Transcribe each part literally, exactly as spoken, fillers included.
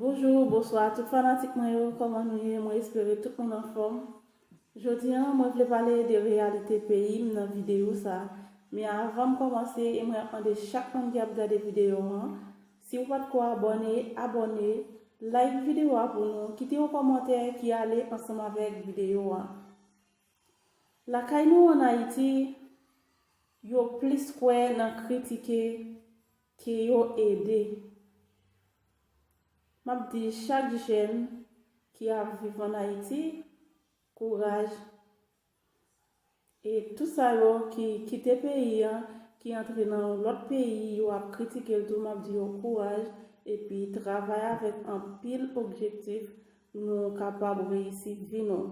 Bonjou, bonswa tout fanatik mwen yo, kòman nou ye? Mwen espere tout moun anfòm. Jodi a, mwen vle pale de reyalite peyi m nan videyo sa. Men avan m kòmanse, e mwen ap mande chak moun ki ap gade videyo an, si w pa t ko abòne, abòne, like videyo a pou nou, kite yon kòmantè ki ale ansanm avèk videyo a. Lakay nou ann Ayiti, yo plis kwè nan kritike ke yo ede. M ap di chak jèn ki ap viv ann Ayiti, kouraj. E tout sa yo ki kite peyi an, ki antre nan yon lòt peyi, yo ap kritike l tou, m ap di yo kouraj, epi travay avèk anpil objektif, nou kapab reyisi vi nou.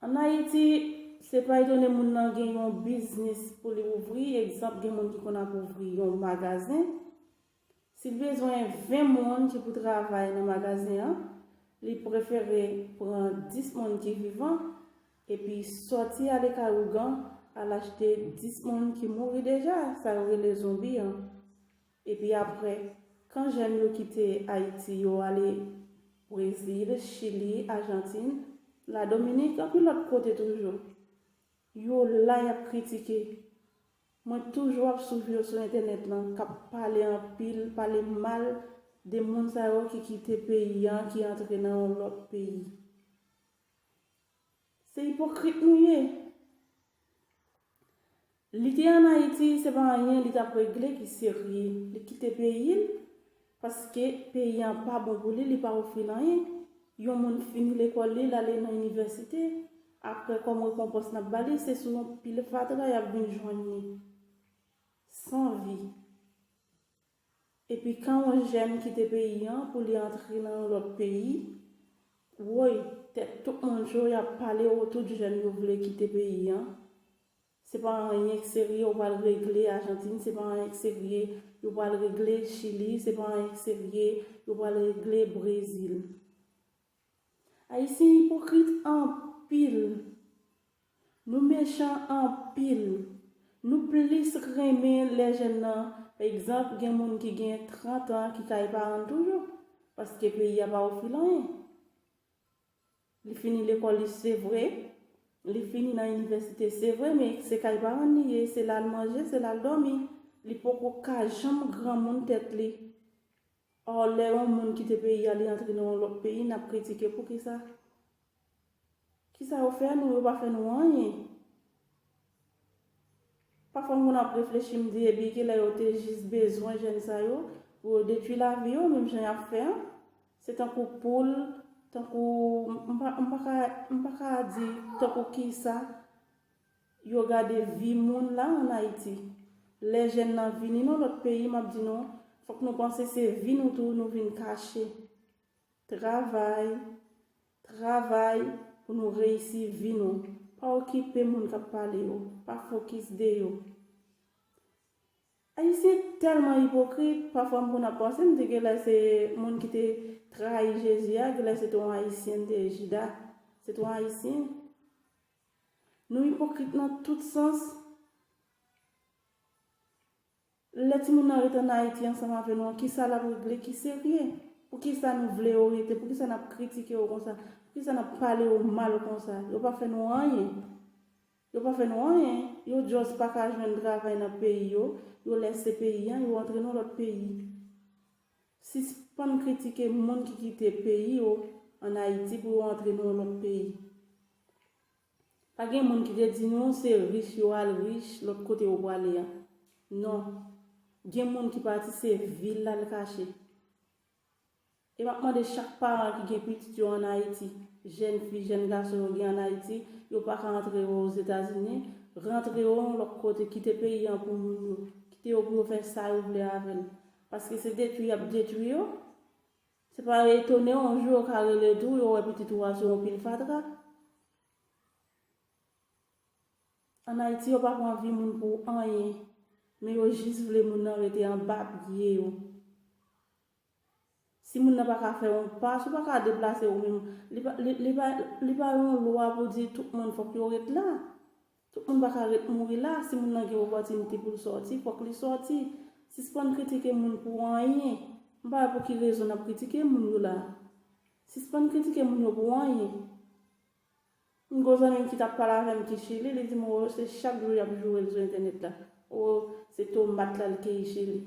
Ann Ayiti, se pa etone moun nan gen yon biznis pou li ouvri. Egzanp, gen moun ki konn ap ouvri yon magazen. Si l bezwen ven moun ki pou travay nan magazen an, li prefere pran dis moun ki vivan, epi sòti ale kay ougan, al achte dis moun ki mouri deja, sa yo rele zonbi an. Epi apre, kan jèn yo kite Ayiti, yo ale Brezil, Chili, Ajantin, Ladominik, anpil lòt kote toujou. Yo la, y ap kritike. Mwen toujou ap swiv yo sou entènèt lan, k ap pale anpil, pale mal de moun sa yo ki kite peyi an, ki antre nan yon lòt peyi. Se ipokrit nou ye. Li te ann Ayiti, se pa anyen li t ap regle ki serye. Li kite peyi l, paske peyi an pa bon pou li, li pa ofri l anyen. Yon moun fini lekòl li, l ale nan inivèsite. Apre, kòm rekonpans n ap ba li, se sou yon pil fatra y ap vin jwenn li. San vi. Epi kan yon jèn kite peyi an pou li antre nan yon lòt peyi, woy, tèt tout moun cho, y ap pale, o, tout jèn yo vle kite peyi an. Se pa anyen k serye yo pral regle Ajantin, se pa anyen k serye yo pral regle Chili, se pa anyen k serye yo pral regle Brezil. Ayisyen ipokrit anpil. Nou mechan anpil. Nou plis renmen lè jèn nan. Pa egzanp, gen moun ki gen trant an ki kay paran l toujou, paske peyi a pa ofri l anyen. Li fini lekòl li, se vre. Li fini nan inivèsite, se vre, men se kay paran l li ye, se la l manje, se la l dòmi. Li poko ka janm granmoun tèt li. Ò, lè yon moun kite peyi a, li antre nan yon lòt peyi, n ap kritike. Poukisa? Kisa yo fè nou? Yo pa fè nou anyen. Pafwa m konn ap reflechi, m di, epi kilè yo te jis bezwen jèn sa yo pou yo detwi lavi yo, menm jan y ap fè an? Se tankou poul, tankou, m pa, m pa ka, m pa ka di tankou kisa yo gade vi moun la ann Ayiti. Lè jèn nan vini nan lòt peyi, m ap di nou, fòk nou panse se vi nou tou nou vin kache. Travay, travay pou nou reyisi vi nou. Pa okipe moun k ap pale yo, pa fokis de yo. Ayisyen tèlman ipokrit, pafwa m konn ap panse m di genlè se moun ki te trayi Jezi a, genlè se te yon Ayisyen, te Jida, se te yon Ayisyen. Nou ipokrit nan tout sans. Lè timoun nan ret ann Ayiti ansanm avè nou an, kisa l ap regle ki serye? Poukisa nou vle yo rete? Poukisa n ap kritike yo konsa? Poukisa n ap pale yo mal konsa? Yo pa fè nou anyen. Yo pa fè nou anyen. Yo just pa ka jwenn travay nan peyi yo. Yo lèse peyi an, yo antre nan lòt peyi. Sispann kritike moun ki kite peyi yo ann Ayiti pou yo antre nan yon lòt peyi. Pa gen moun ki te di nou se rich yo al rich lòt kote yo prale an. Non. Gen moun ki pati se vil l al kache. E m ap mande chak paran ki gen pitit yo ann Ayiti, jèn fi, jèn gason yo gen ann Ayiti, yo pa ka antre yo Ozetazini, rantre yo yon lòt kote, kite peyi an pou moun yo, kite yo pou yo fè sa yo vle avè l. Paske se detwi y ap detwi yo. Se pa etone yon jou yo ka rele tou, yo wè pitit ou a sou yon pil fatra. Ann Ayiti, yo pa pran vi moun pou anyen, men yo jis vle moun nan rete anba pye yo. Si moun nan pa ka fè yon pa, si w pa ka deplase ou menm, li pa, li, li pa, li pa yon lwa pou di tout moun fòk yo ret la. Tout moun pa ka ret mouri la. Si moun nan gen opòtinite pou l sòti, fòk li sòti. Sispann kritike moun pou anyen. M pa wè pou ki rezon n ap kritike moun yo la. Sispann kritike moun yo pou anyen. M gon zanmi m ki t ap pale avè m ki Chili, li di m, o, se chak jou y ap joure l sou entènèt la. O, se tomat la l keyi Chili.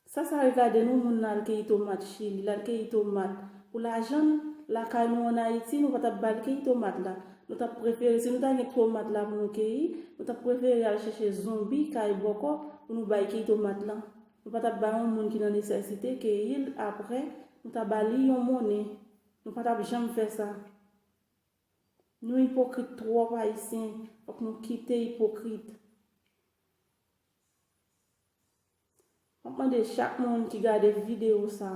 Sa, sa regade nou, moun nan al keyi tomat Chili, l al keyi tomat pou lajan l. Lakay nou ann Ayiti, nou pa t ap ba l keyi tomat la. Nou t ap prefere, si nou ta gen tomat la pou nou keyi, nou t ap prefere al chèche zonbi kay bòkò pou nou bay keyi tomat la. Nou pa t ap ba yon moun ki nan nesesite keyi l, apre, nou ta ba li yon monnen. Nou pa t ap janm fè sa. Nou ipokrit twòp, Ayisyen. Fòk nou kite ipokrit. M ap mande chak moun ki gade videyo sa,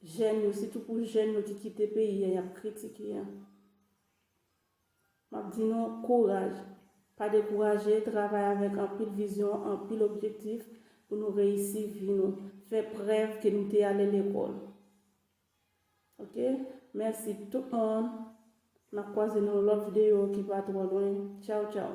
jèn yo, sitou pou jèn yo ki kite peyi a, y ap kritike a. M ap di nou kouraj. Pa dekouraje, travay avèk anpil vizyon, anpil objektif pou nou reyisi vi nou. Fè prèv ke nou te ale lekòl. Ok? Mèsi tout moun. N ap kwaze nan yon lòt videyo ki pa twò lwen. Tchaw, tchaw.